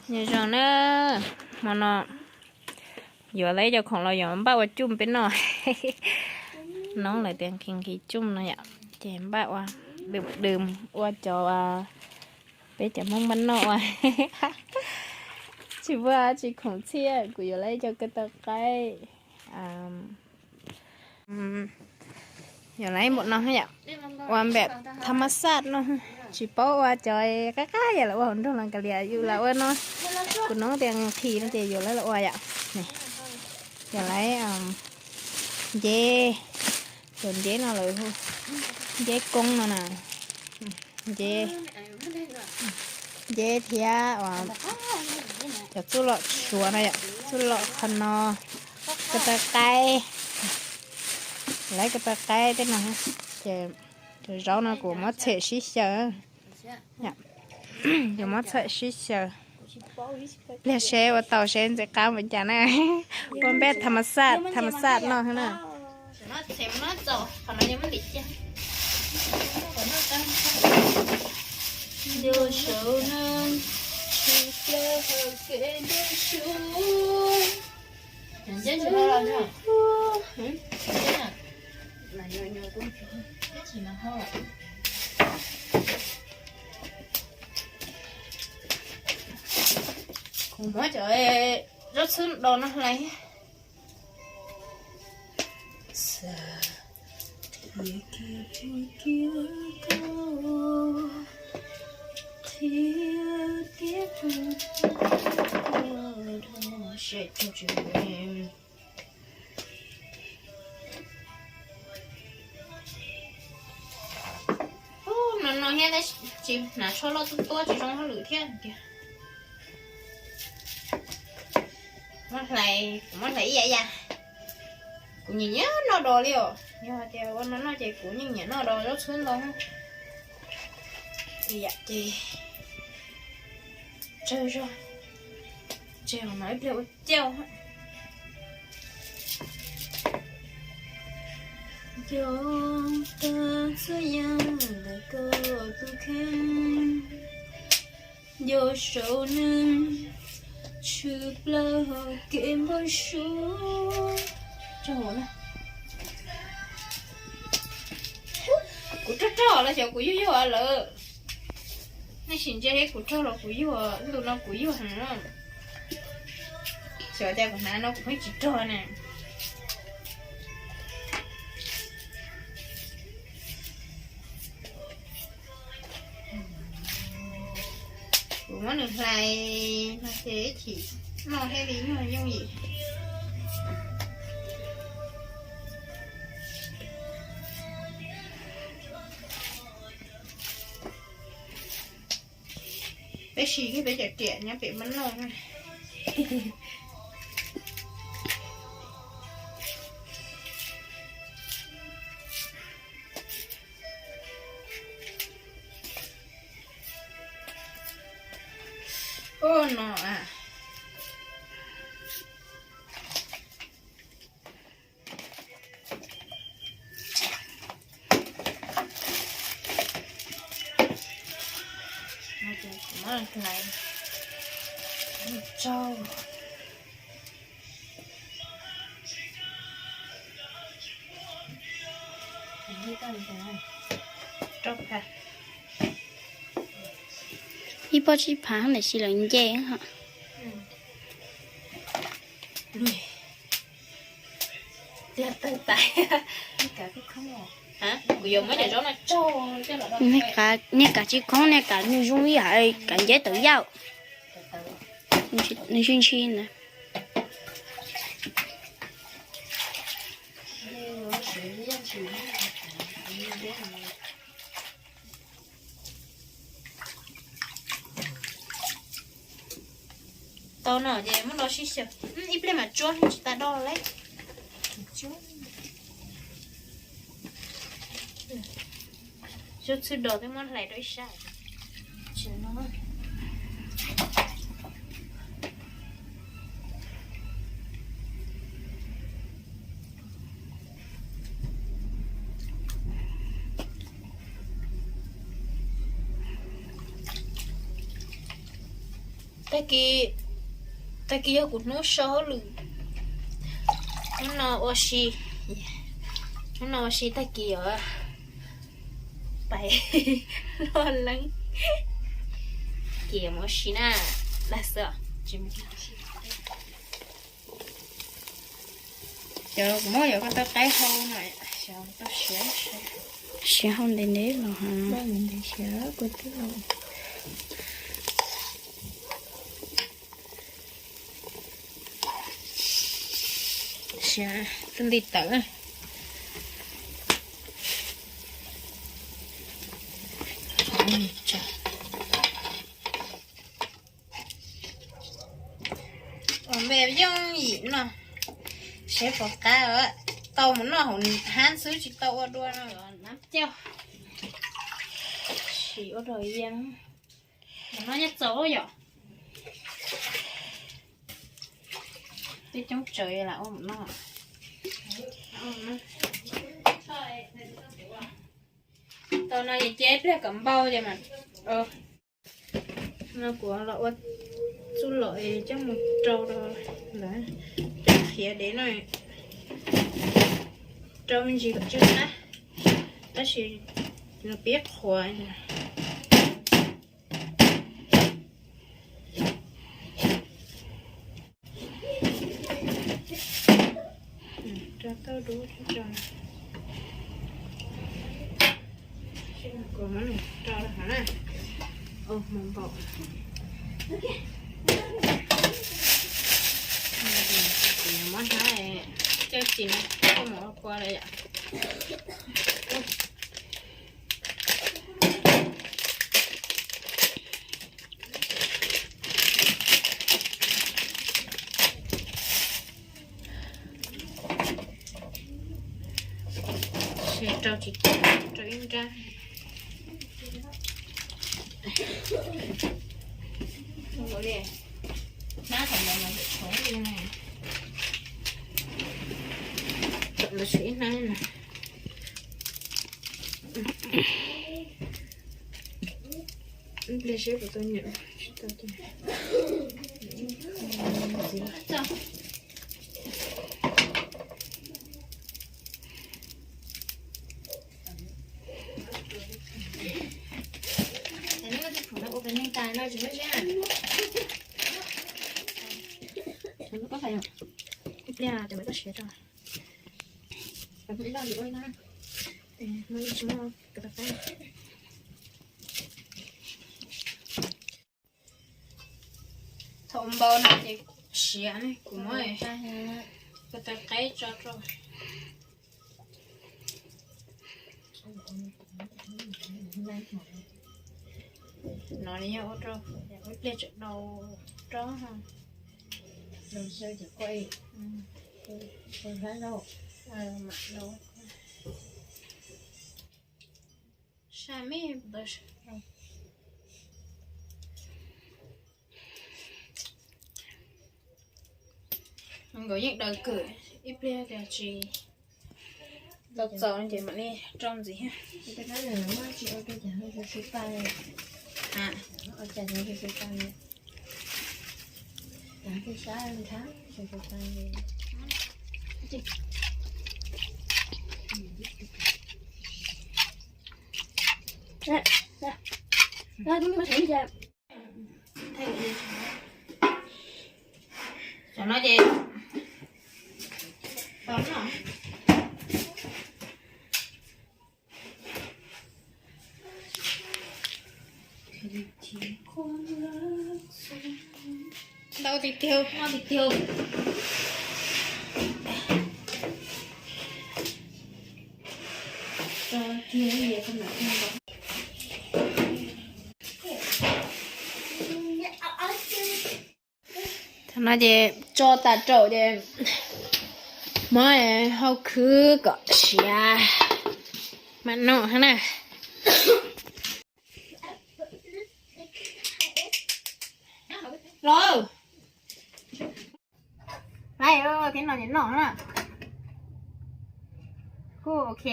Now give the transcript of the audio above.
Nyob zoo na, hmo no yuav tau ib co khoom los yuav npaj ua cuj peb noj. Noob lawv tias nqhis nqhis cuj no yom, ces npaj ua, dwm dwm ua cov peb cov Hmoob npaj noj ua. Tsis muaj dab tsi khoom txhiaj, kuv yuav tau ib co ko taw qaib. Yuav tau ib npaum no yom, ua npaum tham mas xaj no, tsis paub ua cov qab qab yam lawv ua hauv nroog los kav liam, yus lam ua no. Kuv noob tias nqhis no ces yuav tau los ua yom. Yuav tau nceb, cov nceb no lawv hu nceb koob no na, nceb, nceb thiab cov txuj lom suav no yom, txuj lom qhov no, ko taw qaib, lawv ko taw qaib tej no, ces cov zaub no kuv muab txham sib xyaw, kuv muab txham sib xyaw. Pliag seb ua tau seb ntxim qab npaum cas na. Ua npaum tham mas xaj, tham mas xaj no na. Kuv muab cov zaub txhwb do no hlais. No no thiab, tsis hnav tsho loj tuab tuab tsis zoo hauj lwm thiab tiag. Muab hlais, kuv muab hlais ib yam yam. Kuv nyiam nyiam noj dos li os. Yog hais tias ua no noj ces kuv yeej nyiam noj dos zaub txhwb ntau. Ib yam ces tsawg zog, tseg no ib pliag ua cauj. Cov tag txhua yam ntawm koj tus kheej, nco saum neeg, tshwm plaws hauv kev npau suav. Kuv rog rog los xyov kuv yuag yuag lawm. Nej sim ntsia seb kuv rog los kuv yuag, ntu no kuv yuag heev na. Xyov cas kuv hnav no kuv pheej tsis rog na. Kuv muab nws hlais no ces ib chim noj thiaj li nyuag yooj yim. Peb siv kiag peb cov riam nyob pem mab noj na. Ua no a. Muab hlais tsau. Ib pob tsib phav ntawm si lawv nce. Kuv yuav muab cov zaub no tsaug. Nej kav tsis khoob, nej kav nws zoo ib yam kav nceb tawv yaj. Nws ntshis ntshis ntawd. Tau no ces muab do sib xyaw, ib pliag mam tsuab tsis tas do lawm. Zaub txhwb do twb muab hlais rau ib sab. Tag kis, tag kis yog kuv hnub so hauj lwm. Hnub no ua si, hnub no ua si tag kis os. Pais luaj leeb, kis mus ua si na, dag xwb. Cov kuv muab yuav ko taw qaib hau no, xyov tau siav, siav hau ntev ntev los. Siav tus nti tawm. Ua npe yooj yim no, seb puas qab. Tau mus noj hauv hab xwb tsis tau ua dua no nab coj. Sim ua dog yeeb. Mus noj nyob txaus yom. Twb coob tsawv lam ua mus noj. Tau no ces cia ib pliag kom npau ces mas. No kuv los ua txuj lom es coj mus rau lawv, coj khiav dev no, rau me ntsis kom tsw qab, tab sis nws pib qhuav. Rau tauj dub rau, kuv muab nws rau hov na. Mus npaum, kuv yuav muab hnab coj tsis no, koj mus ua kua lawm yom. Rau tsis tau, rau ib nrab. Hnab thaum ntawd mas tshov li ne. Thaum ntawd tshuav ib hnab na. Ib pliag seb puas tau nyiam tsis tau. Ib pliag ces mam koj siav rau. Thaum npau no ces siav ne, kuv muab ko taw qaib tso rau. No yog ua rau ib pliag tsam dau rau. Sa me ntawd. Nkaus yeej daws kawg, ib pliag tias tsis tau txaus ces mam li rau ntxiv thiab. Cov no ces tau no. Ntau tiag tiag, noj tiag tiag. Thaum no ces tso tas raum ces muab hau khwb kom siav mam noj thiab na. Los, peb no ces noj na. Kuj ok.